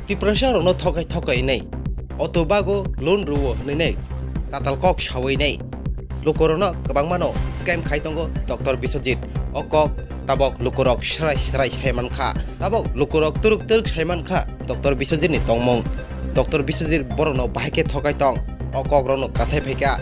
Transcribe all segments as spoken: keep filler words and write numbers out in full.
Tiprasa rokno thokai thokai nai, auto bago loan rwo hwnwi nai tatal kok sawi nai. Lukurokno kwbangmano scam khai tongo Doctor Biswajit. O kok tabok lukurok srai srai sai mankha. Tabok lukurok twrwk twrwk sai mankha Doctor Biswajit ni tongmung. Doctor Biswajit borokno bahai khe thokai tong. O kok rokno kasai phaikha.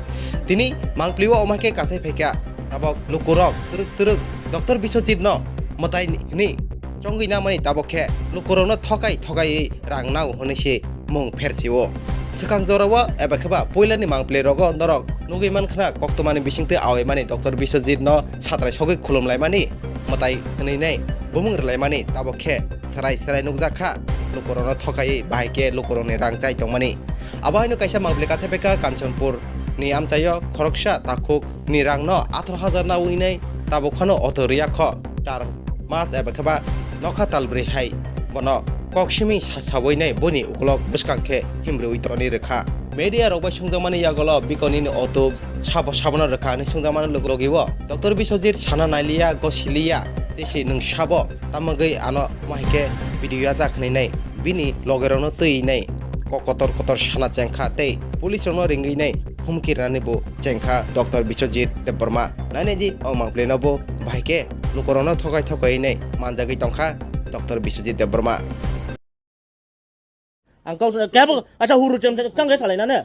Tini mangpli o omo hai khe kasai phaikha. Tabok lukurok twrwk twrwk Doctor Biswajit no mwtai hwnwi chongwi namani tabok khe lukurokno thokai thokaiwi rang nao hwnwi se mung phersio. Swkang jorao eba khe ba puilani mangpli rogo norok nugwi mankha koktwmani bisingtwi awi mani Doctor Biswajit no satrai sogwi khulum laimani mwtai hwnwi nai bumung rwlaimani tabok khe serai serai nukjak kha lukurokno thokaiwi bahai khe lukurokni rang chai tongmani. Abo haino kaisa mangpli kathai phaikha Kanchanpur ni amchaio khoroksa takhuk ni rangno atharo hajar nawi nai tabuk phano auto riya kho char mas eba khe ba nokha talbrwi hai bono kok simi sa sawi nai boni ukulok bwskang khe himrwi toni rwkha. Media rok bai sungjakmani yagulo bikoni ni auto sabo sabono rwkha hwnwi sungjakmani log- logi o Doctor Biswajit sana nailiya go siliya tei se nwng sabo tamogwi ano mahai khe video yajak hwnwi nai bini logerokno twi nai kok kotor kotor sana chengkha tei police rokno ringwi nai humki rwnani bo chengkha Doctor Biswajit Debbarma. Nainai di o mangpli no bo bahai khe lukurokno thokai thokai nai manjagwi tongkha Doctor Biswajit Debbarma. Ang kau sa kebo acha huru chem chang ke salai na ne.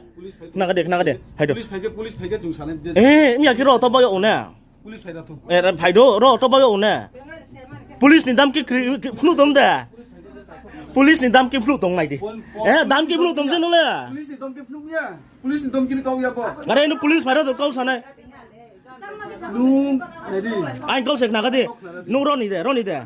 Khna ka de, khna ka de. Phai do. Police phai ke, police phai ke jung sanai je. Eh, mi akhi ro to boyo ne. Police phai da to. Eh, phai do, ro to boyo ne. Police ni dam ki khri- ki phnu tom de. Police ni dam ki phnu tong nai di. Eh, dam ki phnu tom se no le. Police ni dam ki phnu ya. Police ni dam ki kau ya bo. Are no police phai ro to kau sanai. Nung, nai di. Ang kau se khna ka de. Nung ro ni de, ro ni de.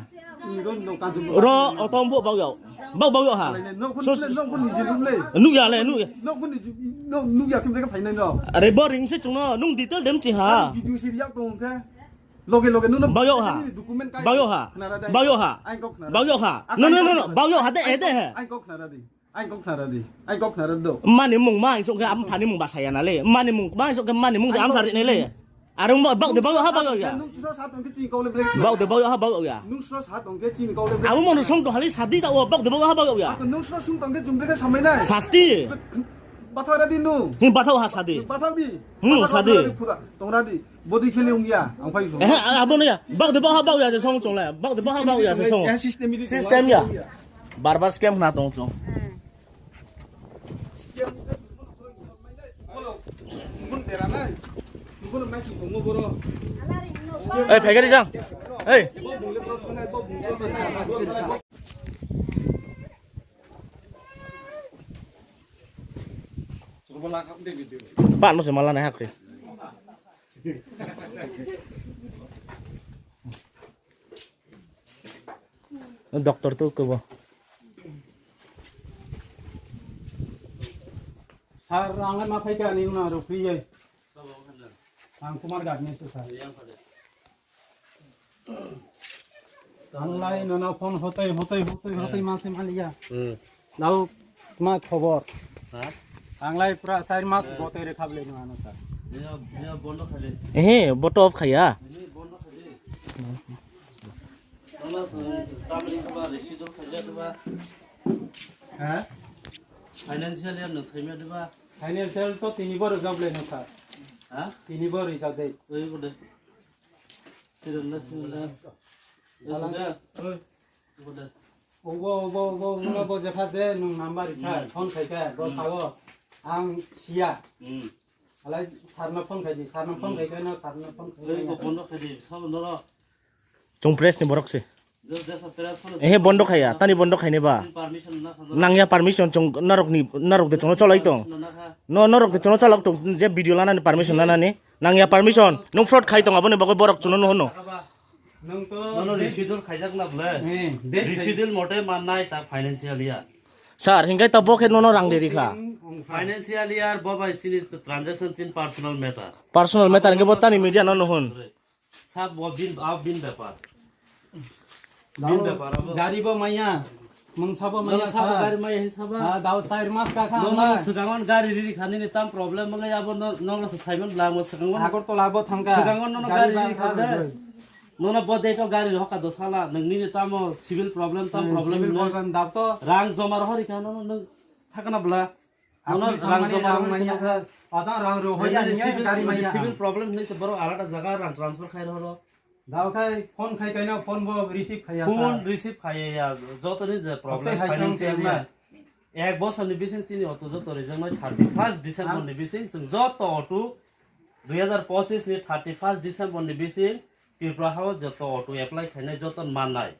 Ro otom bo bau yau. Bau bau yau ha. Nok phone, nok phone ni je nuk le. Nuk ya le, nuk ya. Nok phone ni je, nok, nuk ya kim de ka phainai no. Are bo ring se chung no, nung detail dem chi ha. Video si riak tong khe. Loge loge nung no. Bau yau ha. Document kai. Bau yau ha. Khna ra dai. Bau yau ha. Ai kok khna ra. Bau yau ha. No, no, no, no. Bau yau ha de, eh, de he. Ai kok khna ra di. Ai kok khna ra di. Ai kok khna ra do. Mani mung ma isok khe am phani mung ba saya na le. Mani mung ma isok khe mani mung je am sari ne le. Arung ba bak de bak ha bak ya. Nung sro sa tong khe chini kau le bre. Bak de bak ha bak ya. Nung sro sa tong khe chini kau le bre. Abu manu song to hali sadi ta o bak de bak ha bak ya. Nung sro sung tong khe jung bre samai nai. Sasti. Bathau ra di nu. Hin bathau ha sadi. Bathau di. Hmm, bathau sadi. Ra di pura. Tong ra di. Body khele ung ya. Ang phai song. Eh, abo ne ya. Bak de bak ha bak ya se song chong le. Bak de bak ha bak ya se song. Eh, system di. System ya. Bar bar scam na tong chong. Ei, phaikari jang. Ei. Pan mo se mala nai hakri. Doctor tu ke bo. Sir, ang ma phai ka ni na ro free ye. Ang Kumar Ghat ni sir. Ang lai no na phone hotai, hotai, hotai, hotai ma se maliya. Hmm. Nao ma khobor. Ha? Ang lai pura char mas bote re khable no ano ta. Niya, niya bondo khale. Eh, boto off khaya. Ni bondo khale. Nona sa, tamri ba, residual khale ba. Ha? Financial year no saimya ba. Financial to tini bor job le no ta. Ha? Tini bor ijab de. Oi, bodo. Sirilla, sirilla. Oi, bodo. Obo, obo, obo, obo, bo jepha je nung number rikha, hmm, phone khaikha, bo, hmm, sao, ang siya. Hmm. Alai sarno phone khaidi, sarno phone, hmm, khaikha no, sarno phone khaikha. Oi, bo bondo khaidi, sabo noro. Chung press ni borok se. Just, just a press phone. Ehe, bondo khaiya, tani bondo khaini ba. Permission na kha. Nangya permission chung narok ni, narok de chungno cholai tong. Permission na kha. No, narok de chungno cholak tong, je video lana ni permission lana ni. Nangya permission, nung fraud khai tong aboni bagwi borok chungno no hono. Nung to no, no, residual khaijak na bole. Eh, date khai- residual mote man nai ta financial year. Sir, hingai ta bo khe nono rang de rikha. Financial year bo bai sini transaction chin personal matter. Personal matter hingai bo tani media no no hon. Sab bo bin, ab bin bepar. Bin bepar abo. Gari bo maya. Mung sabo maya sabo sa. Gari maya hi sabo. Ha, dao sair mas ka kha. No, no, amai. Segangon gari riri khani ni tam problem mangai abo no, no, no, Simon bla mo segangon. Agartala bo thangka. Segangon no, no, gari riri khani. Nono bo date o gari hoka do sala, nwng nini tamo civil problem, tam Hmm, problem civil nwng problem, dap to. Rang joma rohori kha nono nwng sakana bla. Nono Apni rang khamani joma rang rohori manya kha. Ada rang rohori Nwng nini ya, civil, gari manya. Civil problem hinwi se borok alada jaga rang transfer khai rohoro. Dao khai phone khai kaino phone bo receive khaiya Phone sa. Receive khaiya ya, joto ni je problem Oktwi hai financial chwng ya. Ek bosor ni bising chini auto joto rijak nai thirty first December ni bising chwng joto auto dui hazar pochis ni thirty first December ni bising Tripura hao joto auto apply khainai joto mannai.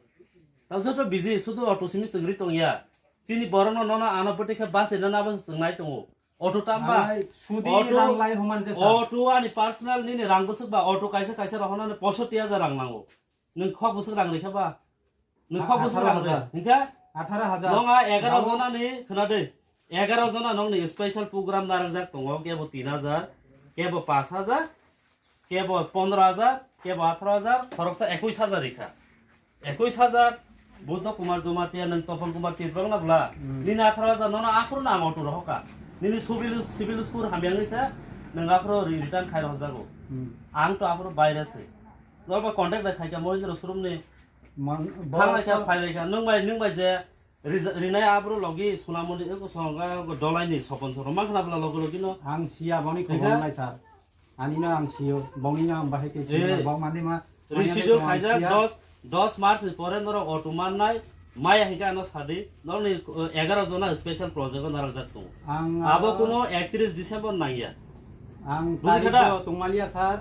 Tang joto busy sudu auto simi chwng ri tong ya. Chini borok no nono ano bwtwi khe bus ri nana bw chwng nai tongo. Auto tamba. Ai, sudi Auto, rang lai human je sa. Auto ani personal nini rang bwswk ba auto kaisa kaisa rohornani posotti hajar rang nango. Nwng khok bwswk rang rikha ba? Nwng A-, khok bwswk atharo rang hajar. Rikha? Atharo hajar. Nonga egaro Dao. Jonani khna de. Egaro jona nongni special program narangjak tongo, kebo tin hajar, kebo pas hajar, kebo pondro hajar, kebo atharo hajar, khoroksa ekwis hajar rikha. Ekwis hajar, Buddha Kumar Jamatia, nwng Topon Kumar Tripura wngna bwla? Hmm. Nini atharo hajar nono aphuru no ang auto rohorkha. Nini civil, civil score hamyangwi se nwng aphuru re-, return khai rohorjago. Hmm. Ang to aphuru baire se. Norba contact bai khaikha Mohindra showroom ni. Man, bo Thanglai kha, to phailai kha. Nwng bai, nwng bai je rija-, rinai aphuru logi Sonamoni, eko Sonamoni, eko Dolai ni Sopon Soro. Ma khna bwla logi logi no. Ang siya boni Kha? Khobor nai sir. Ani no ang siyo, bongni no ang bahai ke siyo, Eh. Bong mani ma, Reschedule mani khaijak siya. Dos, dos March ni pore norok auto mannai, maya hingke ano sadi, norokni, eh, egaro jona special project o narwkjak tongo. Ang Abo aro kuno ektris December nangya. Ang Buji tarikh kha da? Bo tongmaliya sir.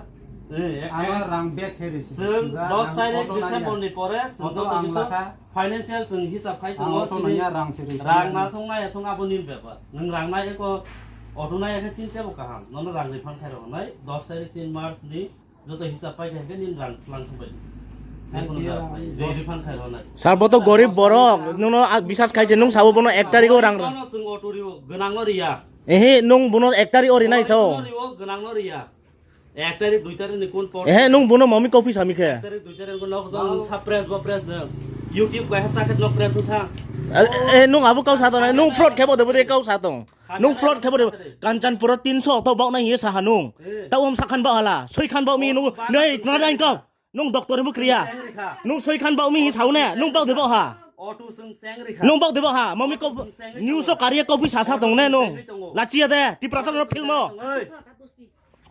Eh, eh, Ang eh. Rang bag khe risi. Chwng Sir, dos ang tarik auto December nangya. Ni pore, chwng Auto joto ang kisa lakha. Financial chwng hisab khai Ang tongo, auto chini nangya, rang se risi rang nangya. Na thung nai thung abo nini bepar. Nwng rang nai eko auto nai khe chini tebo kaham. Nono rang refund khai rw nai dos tarik tin March ni joto hisab pai khe nini rang lang thung bai. Ang Nini kono khe jara ang pai. Dos Refund khai rw nai. Sir, bo to gorib borok, nwngno a-, bisas khai se, nwng sabo bono ek tarik o rang Bono chwng auto riwo, gwnang no riya. Ehe, nwng bono ek tarik o rinai so. Bono riwo, gwnang no riya. Ek tarik, dui tarik ni kun por? Ehe, nwng bono mami kok phi sami khe? Ek tarik, dui tarik ni kun nok jong sa press bo press de. YouTube bai ha sakhet nok press wngkha. Eh, eh, nwng abo kau sa tong, nwng fraud khe bo de, bo de kau sa tong. Nwng fraud khe bo de, Kanchanpur o tinso auto bok nai ye sa ha nwng. Eh. Ta um sakhan ba hala, soi khan ba mi nwng, nei, tna dang kau. Nwng doctor ni bo kriya. Nwng soi khan ba mi hi sao ne, nwng bok de bok ha. Auto chwng cheng rikha. Nwng bok de bok ha, mami kok news o kariya kok phi sa sa tong ne nwng. Lachiya de, Tiprasa no film o. Oi.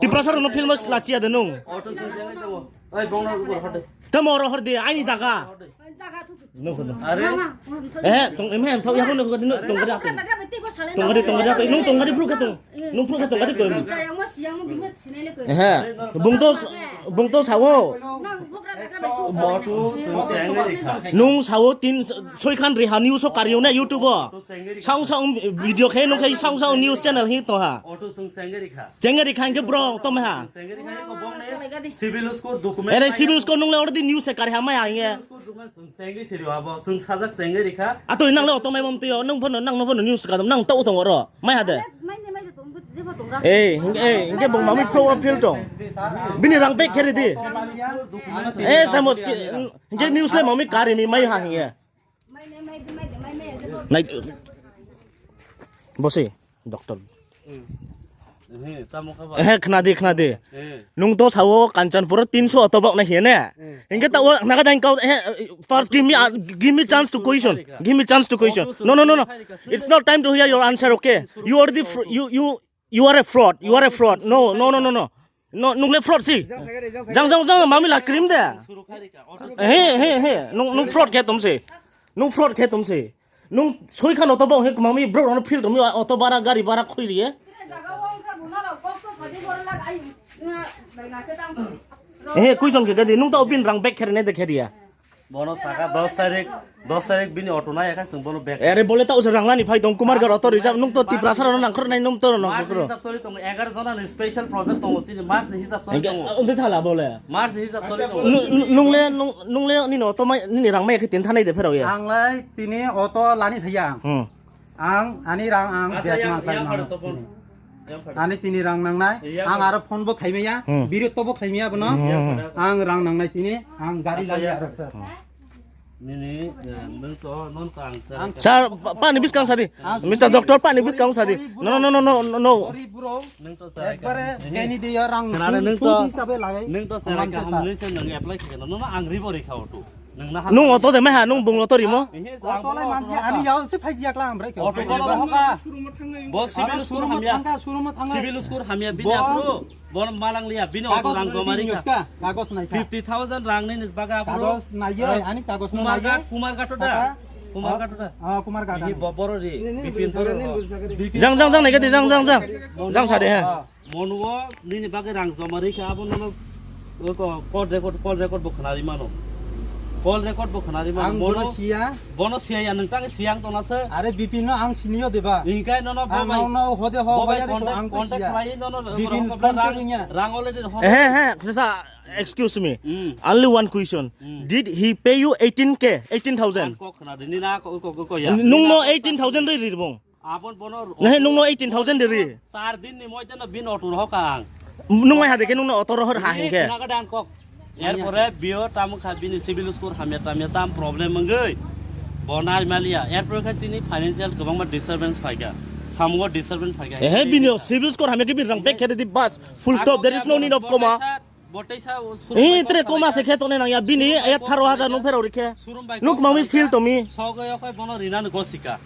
Tiprasa rokno film lachiya de nwng. Auto song jagwi tongo. Oi, bongno rw hor de. Tamo rw hor de, aini jaga. Nwng hor de. Are? Eh, tong, em, em, thok, yago nwng tong gari ato. Tong gari, tong gari ato. Nwng tong gari phuru khe tong. Nwng phuru khe tong gari koi. Eh, bung to, bung to sawo. Auto song jagwi rikha. Nwng sawo tin, soi khan riha news o kariyo na YouTube o. Saung saung video khe nwng khe saung saung news channel hi tong ha. Auto song jagwi rikha. Chengeri kha hingke bro, tome ha. Chengeri kha ko bong ne civil score document. Ere civil score nung le already news se kari ha mai ha hingke. Civil score document chwng chengeri siri abo, chwng sajak chengeri kha. Ato nang le oto mai bom tuyo, nung bono, nang no bono news ka dam, nang tau tong oro, mai ha de. Mai ne, mai de tong, jebo tong ra. Eh, hingke, eh, hingke bong mami pro appeal tong. Bini rang bag khe ridi. Eh, samos ke, hingke news le mami kari mi mai ha hingke. Nai, bosi, doctor. Eh, tamo kha ba? Eh, khna di, khna di. Eh. Nung to sawo Kanchanpur tinso auto bok na hiya ne? Eh. Hingke ta o naga dang kau, eh, first give me, uh, give me chance to question. Give me chance to question. No, no, no, no. It's not time to hear your answer, okay? You are the fr-, you, you, You are a fraud. You are a fraud. No, no, no, no, no. No, nung le fraud si. Jang, jang, jang, mami la cream de. He, he, he. Nung, nung fraud khe tom si. Nung fraud khe tom si. Nung soi khan auto bok he mami bro no feel tom auto bara gari bara khoi riye. He, kuison khe gadi nung ta opin rang bag khere ne de khe riya. Bono saka dos tarik, dos tarik bini auto nai kha chwng bono bag. Ere bole ta usir ranglani phai tong Kumar gar auto reserve nung to Tiprasa rano nangkhor nai nung to March nangkhor. Hisab choli tongo, egaroh jona ni special project tongo chini March ni hisab choli tongo. Undi thala bole. March ni hisab choli tongo. Nung le nung le nini auto mai nini rang mai khe tin thanai de pherao ya. Ang lai tini auto lani phaiya. Hmm. Ang ani rang ang bag ma khai mano. Ani tini rang nangnai. Ang aro phone bo khaimaya. Hmm. Biri to bo khaimaya bono. Hmm. Ang rang nangnai tini. Ang gari lani aro sir. Hmm. Nini, eh, nung to, non to ang sa. Sir, pa-, pani biskang sadi. Mister Doctor, pani biskang sadi. No, no, no, no, no, no. Gorib bro. Nung to sa. Ekbare beni de ya rang sudi sabe lagai. Nung to sa ka ham nung sen nang apply khe no, no, ang ri bori khao tu. Nung na ha. Nung auto de mai ha, nung bung auto rimo. Auto lai mansi ani yao se phai jiak la amrai khao. Auto ko ho ka. Bo civil school hamya. Civil school hamya bini apro. Bon malang liya, bini auto rang joma rikha. Kagos nai kha. Fifty thousand rang ni nis baga apro. Kagos nai ye, ani kagos no nai ye. Kumar Gato da. Kumar Gato da. Ah, Kumar Gato. Ihi bo-, boro ri. Bipin boro ro. Jang, jang, jang, nai gadi, jang, jang, jang. Jang sade ha. Monuo nini baga rang joma rikha, abo nono ko call record, call record bo khnari mano. Call record bo khnari mano. Ang bono siya. Bono siya ya, nung tang siya ang tona se. Are Bipin no ang siniyo deba. Ingkai nono bobai. Nono hode ho hoya de to ang to siya. Bipin phone se rinya. Rang already ho. He he, sasa, excuse me. Only one question. Did he pay you eighteen K, eighteen thousand? Kok khna de ni na ko ko ko ya. Nung no eighteen thousand ri ri bong. Abon bono. Nahe nung no eighteen thousand de ri. Char din ni moite no bin auto rohok ang. Nung mai hade ke nung no auto rohor ha hingke. Naga dan kok. Erpore bio tam kha bini civil score hamya tamya tam problem wngwi. Bo nai maliya. Erpore kha chini financial kwbangma disturbance phaikha. Samungo disturbance phaikha. Ehe bini civil score hamya ke bin rang pek khe di bas. Full stop. There is no need of comma. Bo teisa. Eh, tre comma se khe tone nang ya bini atharo hajar nung phero rikhe. Nuk mami feel to mi. Sogo yokhai bono rina no gosika.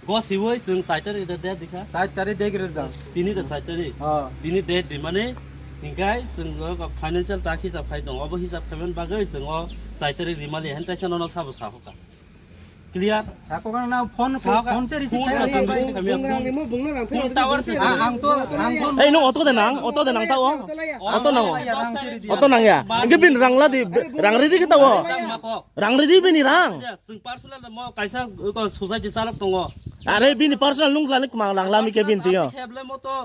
Gosiwoi chwng chai tarik de date dikha. Chai tarik date rijak. Tini de chai tarik. Ha. Tini date di mani hingkai chwng o financial tak hisab khai tongo. Obo hisab khaiman bagwi chwng o chai tarik rimali hen taisa nono sabo sahoka. Clear? Sako kana na phone phone se receive khai. Ang to ang to. Ei no auto de nang, auto de nang ta o. Auto nang. Auto nang ya. Inge bin rang la di rang ri di kita o. Rang ri di bini rang. Chwng personal mo kaisa ko society chalok tongo. Are bini personal nung lani kmang lang lami ke bin tiyo.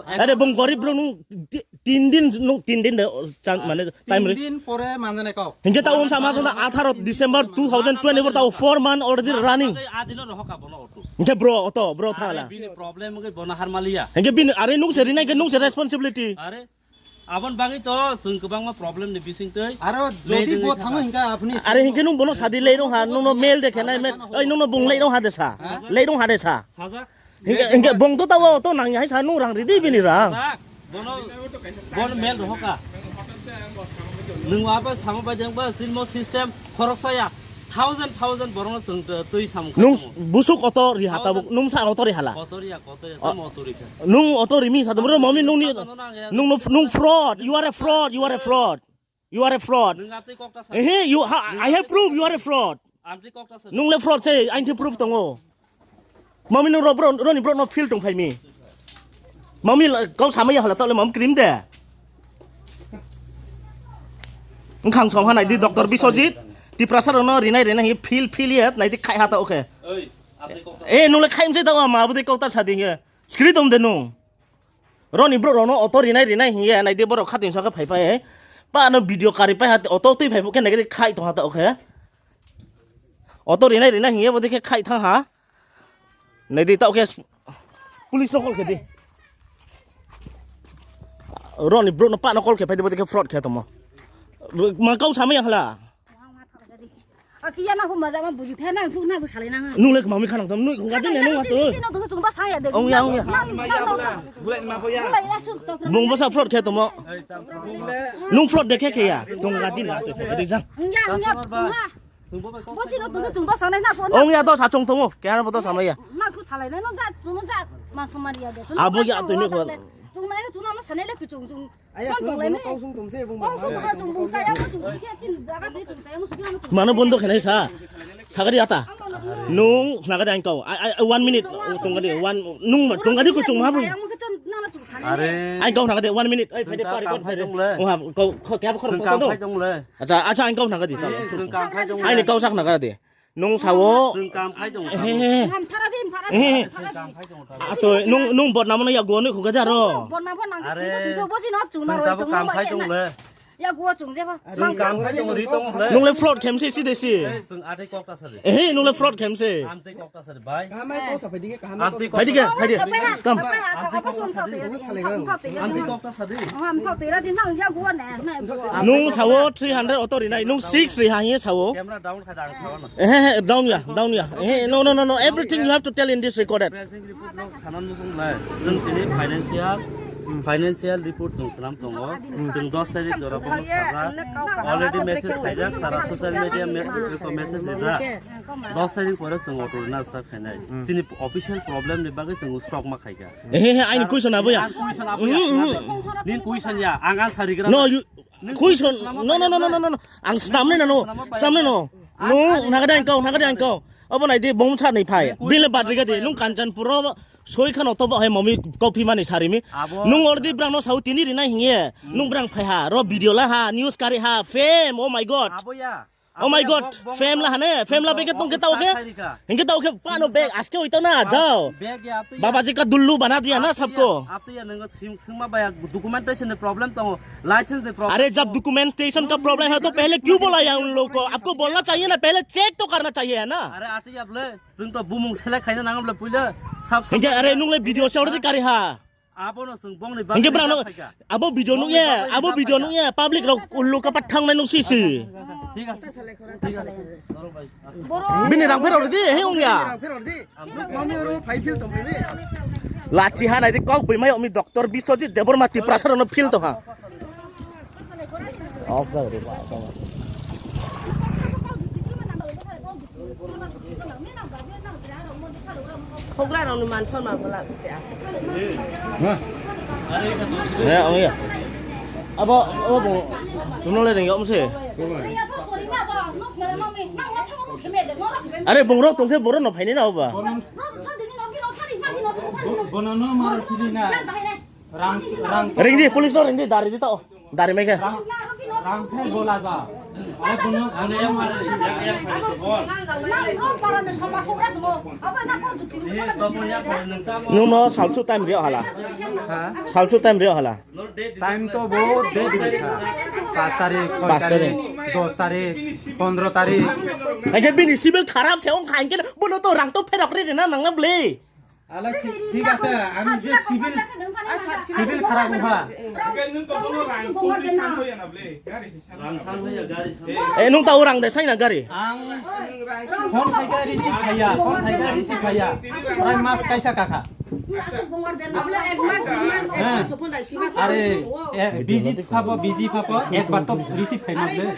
Are bung gorib bro nung ti-, tin din nung tin din de chan mane time re. Tin din pore manjane kau. Hinke ta um sama sona atharo December two thousand twenty-four ta four month already running. Adino rohoka bono auto. Hinke bro auto bro thala. Bini problem ke bono harmaliya. Hinke bini are nung se rinai ke nung se responsibility. Are Abon bagwi to chwng kwbangma problem ni bising twi. Aro jodi bo thango hinka aphni. Are hinke nung bono sadi lei rong ha, nung no mail de khenai mes, oi nung no bung lei rong ha de sa. Lei rong ha de sa. Sajak. Hinke, hinke bong to tawo to nang hai sa nung rang ridi bini rang. Sajak. Bono, bono mail rohoka. Nung abo samo bai jeng ba sinmo system khoroksa ya. Thousand, thousand borokno chwng twi samung kha. Nung busuk auto ri ha tabuk, nung sa auto ri hala. Kotor ya, kotor ya, tamo auto ri kha. Nung auto ri mi sa tabuk, mami nung ni, nung, nung fraud, you are a fraud, you are a fraud. You are a fraud. Nung atwi kok ta sa. Eh, you ha, I have proof you are a fraud. Amtwi kok ta sa. Nung le fraud se, ain thi proof tongo. Mami no ro bro, roni bro no feel tong phai mi. Mami la-, kau sama ya hala tole mam cream de. Nkhang song ha nai di Doctor Biswajit, Tiprasa rok no rinai rinai hi feel feel ye nai di khai ha ta oke. Oi, apni kok ta. Eh, nung le khai mse ta ma bu de kok ta sa di ye. Screen tom de nung. Roni bro rok no auto rinai rinai hi ye nai di borok khating sa khe phai phai. Pa no video kari pai ha auto twi phai bu khe nai di khai tong ha ta oke. Auto rinai rinai hi ye bo de khe khai thang ha. Nai di ta oke. Police no call khe di. Roni bro no pa no call khe phai di bo de khe fraud khe tomo. Ma kau sama ya hala. Aki ya na ko maja ma buju the na tu na ko sale na. Nung le mami khanang tam nung ko gadi ne nung atu. Chino tu chungba sa ya de. Ong ya, ong ya. Bulai ma ko ya. Bulai ya sur to. Bung basa fraud khe tomo. Nung fraud de khe khe ya. Tong gadi na tu. Ede jang. Ya ya. Bo chino tu chungba sa na ko. Ong ya to sa chung tongo. Khe ano bo to sa ma ya. Na ko sale na no ja tu no ja. Ma somari ya de. Abo ya tu ni ko. Chung na ko chung na no sale le ko chung chung. Aya, chwla bono kau sung tumse bung. Mano bondo khenai sa. Sagari ata. Nung nagade ang kau. Ai, ai, one minute. Tungkadi, one, nung tungkadi kuchung ma bung. Are. Ang kau nagade, one minute. Ai, phai de, pari, pari, pari. Oh, ha, kau, kau, kaya khor to. Acha, acha, ang kau nagade. Ai, ni kau sak nagade. Nung sao. Chwng kam khai tongo. He, he, he. Hamthara di, hamthara di, he, he. Hamthara di. Ato, nung, nung botnamo no yago no khuga jaro. Botnamo nang. Are. Chwng tabo kam khai tongo le. Ya gua chung je ba. Chwng kam khai tongo, ri tongo hle. Nung le fraud khem se, si de si. Eh, chwng atwi kok ta sadi. Eh, nung le fraud khem se. Amtwi kok ta sadi, bai. Kaham ai kok sa phai di khe, kaham ai kok sa phai di khe, phai di. Kam. Amtwi kok ta sadi. Amtwi kok ta sadi. Nung sawo three hundred auto ri nai, nung six ri ha hiye sawo. Camera down khai da, ang sawo na. Eh, eh, eh, down ya, down ya. Eh, no, no, no, no. Everything you have to tell in this recorded. Report no sanan muchung lai. Chwng tini financial, financial report chwng swnam tongo. Chwng dos tarik jora bono sajak. Already message khaijak, sara social media me-, message rijak. Dos tarik pore chwng auto rina start khainai. Chini official problem ni bagwi chwng stop ma khaika. Eh, eh, eh, aini question abo ya. Ang question abo ya. Nin question ya, ang answer rigra. No, you, question, no, no, no. Ang snam nai na no, snam nai no. No, nagade ang kau, nagade ang kau. Abo nai di bom sa ni phai. Bile badri gadi, nung Kanchanpur ro soi khano to hai mami kopi mani sarimi. Nung ordi brang no sau tini rina hinge. Nung brang phai ha, ro video la ha, news kari ha, fame, oh my God. Abo ya. Oh my God, fame la hane, fame la beke tong ke tau ke. Hinge tau ke pano bag aske oita na, jao. Bag ya, abo ya. Baba ji ka dullu bana diya na sabko. Abo ya, nung sim, sim ma ba ya, documentation ni problem tongo. License de problem. अरे, जब डॉक्यूमेंटेशन का प्रॉब्लम है तो पहले क्यों बोला यार उन लोगों को? आपको बोलना चाहिए ना, पहले चेक तो करना चाहिए, है ना? Are ati ya ble, chwng to bumung select khaina nang ble puila sab sab. Hinke are nung le video se ordi kari ha. Abo no chwng bong ni bag. Hinke brang no, abo video nung ya, abo video nung ya, public rok ullu ka pat thang nai nung si si. Thik ase. Thik ase. Bini rang phero di, he ung ya. Mami oro phai phil tong phai. Lachi ha nai di kok bui mai omi doctor Biswajit Debbarma Tiprasa rono phil tong ha. Hogra rok ni man sor ma bola. Ya, oh ya. Abo, abo bo. Tuno le ring om se. Are bung rok tong khe boro no phaini na oba. Bono no maro phiri na. Rang, rang. Ring di, police no ring di, dari di to. Dari mai khe. Rang, rang khe bola ja. Are bono ano yang maro yang yang phaini to bol. Ni to bonya phaini nang tamo. Nung no salsu time rio hala. Ha? Salsu time rio hala. Time to bahut date thik tha. Pas tarik, soi tarik, dos tarik, pondro tarik. Aja bini sibil kharap se ong khain ke bono to rang to pherok ri na nang na ble. Ala thik, thik ase, ami je sibil, sibil kharap ong kha. Rang san hoya na ble. Rang san hoya gari san. Eh, nung ta orang de sai na gari. Ang phone thai gari si khaya, phone thai gari si khaya. Prai mas kaisa kakha. Are, eh, busy phabo, busy phabo, ekbar to receive khai ma ble.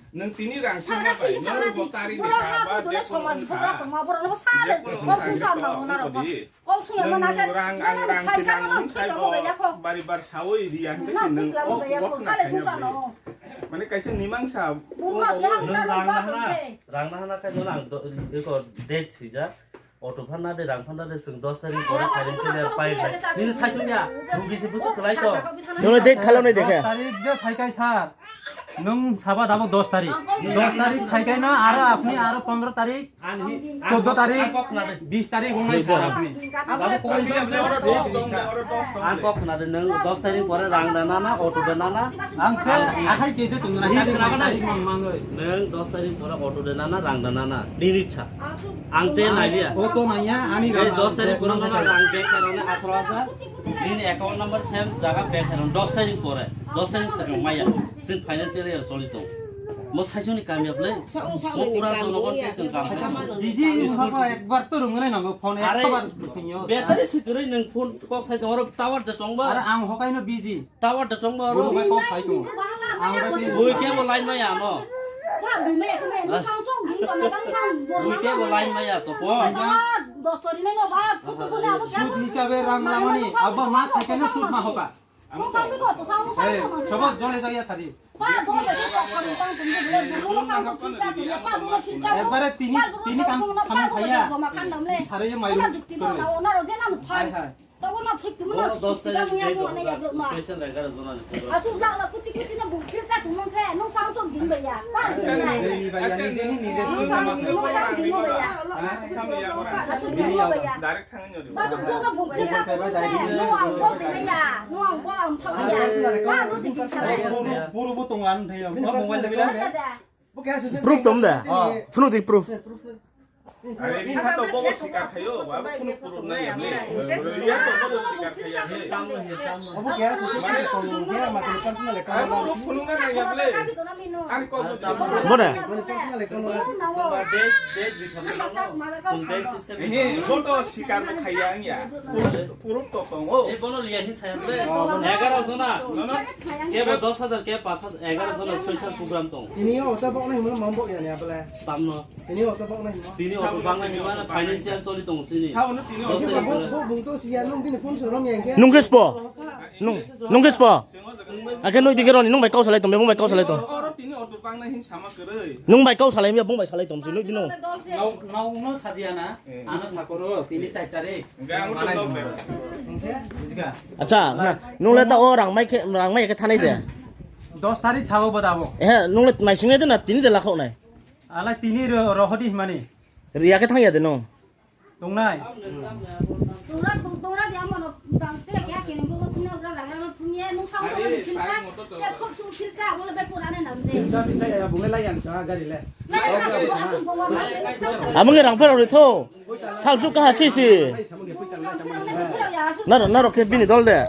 Nung tini rang sima bai, nung bo tari de ka ba de ko nung kha. Nung rang ang rang se nang nung sai bo bari bar sawi ri ang te nung ok ok na khaina bai. Mane kaisa nimang sa. Nung rang na hana, rang na hana khai nung ang do, iko date sijak. Auto phanna de, rang phanna de, chwng dos tarik pore khaireng se le pai lai. Nini sai sung ya, bugi se busuk kwlai to. Nung date khalao nai dekhe. Dos tarik je phaikai sir. Nung saba dabo dos tarik. Dos tarik phaikai na, aro apni aro pondro tarik, choddo tarik, bis tarik wngnai sir apni. Ang kok khna de, nung dos tarik pore rang da nana, auto da nana. Ang khe akhai ke de tung na. Nung dos tarik pore auto da nana, rang da nana. Nini cha. Ang te naiya. Auto naiya, ani rang dos tarik pore nana rang bag khairok ni atharo hajar. Nini account number same jaga bag khairok dos tarik pore. Dos tarik se maya. Chwng financial year choli tong. Mo saisoni kamyab le. Mo pura jonogon te chwng kam. Busy phabo ekbar to rung nai nango phone ekso bar singyo. Battery se kwrwi nung phone kok sai tong oro tower de tong ba. Are ang hokai no busy. Tower de tong ba oro. Boro bai kok sai tong. Ang bai busy. Bui ke bo line maya no. Bui ke bo line maya to po. Sud hisabe rang lamani abba mas hai kena sud ma hoka. Sobo jole jaya sadi. Ekbare tini, tini kam samung khaiya. Sare mairum. Hai, hai. Special egaroh jona ni. Nini bhaiya, nini, nini. Direct thangwi nyo di. Puru bo tong ano thai. Proof tom da? Phunu di proof. Are bini to bobo sikar khayo, ba phunu proof nai ya. Ya to bobo sikar khayo. Obo khe aswk se tong ya, ma tini personal account. Aro phunu na nai ya ble. Ani ko. Boda. Personal account. He, photo sikar khaya ang ya. Proof to tongo. Ei, bono liya hin saya ble. Egaroh jona. Kebo dos hajar, kebo paanch hajar, egaroh jona special program tong. Ini o ta bok nai mo mo bok ya ni abla. Tamno. Ini o ta bok nai mo. Tini o bang nai mo financial choli tong sini. Sao no tini o. Dos tarik bo, bo bung to siya nung bini phone sorom ya ke. Nung khe spo? Nung, nung khe spo? Akhe nui dikhe roni, nung bai kau salai tong, bung bai kau salai tong. Oro tini o bang nai hin sama kwrwi. Nung bai kau salai miya, bung bai salai tong, nui dino. Nau, nau no sadia na. Ano sakoro, tini side tari. Acha, na, nung le ta o rang mai khe, rang mai khe thanai de. Dos tarik sao bo dabo. Eh, nung le mai singnai de na, tini de lakhok nai. Ala tini ro-, rohodi himani. Riya khe thangya de nung. Tongnai. Tongra, tongra de amo no, tang te kya ke nung ro thumya ura lagra no thumya, nung sao no thilcha, ya khop su thilcha, abo le be pura ne nam de. Thilcha, thilcha ya, bung le lai yang sa gari le. Amung rang pharo ri tho. Salsu kaha sisi. Naro, naro khe bini dol de.